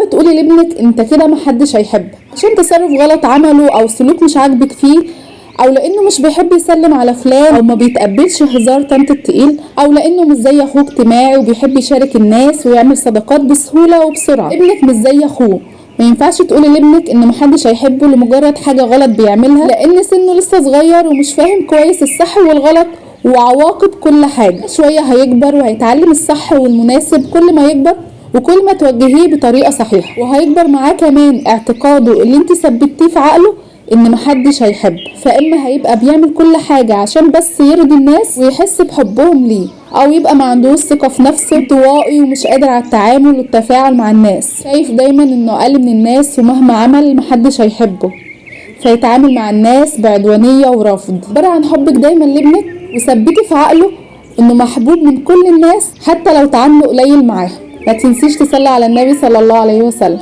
صعب تقولي لابنك انت كده محدش هيحبك عشان تصرف غلط عمله او سلوك مش عاجبك فيه، او لانه مش بيحب يسلم على فلان، او ما بيتقبلش هزار طنط التقيل، او لانه مش زي اخوه اجتماعي وبيحب يشارك الناس ويعمل صداقات بسهولة وبسرعة. ابنك مش زي اخوه، ما ينفعش تقولي لابنك ان محدش هيحبه لمجرد حاجة غلط بيعملها، لان سنة لسه صغير ومش فاهم كويس الصح والغلط وعواقب كل حاجة. شوية هيكبر وهيتعلم الصح والمناسب كل ما يكبر وكل ما توجهيه بطريقة صحيحه، وهيكبر معاه كمان اعتقاده اللي انت ثبتيه في عقله ان محدش هيحب. فاما هيبقى بيعمل كل حاجة عشان بس يرضي الناس ويحس بحبهم ليه، او يبقى ما عندوش ثقة في نفسه، انطوائي ومش قادر على التعامل والتفاعل مع الناس، شايف دايما انه اقل من الناس ومهما عمل محدش هيحبه، فيتعامل مع الناس بعدوانية ورفض. عبارة عن حبك دايما لابنك وثبتي في عقله انه محبوب من كل الناس حتى لو تعامله قليل معاهم. ما تنسيش تصلي على النبي صلى الله عليه وسلم.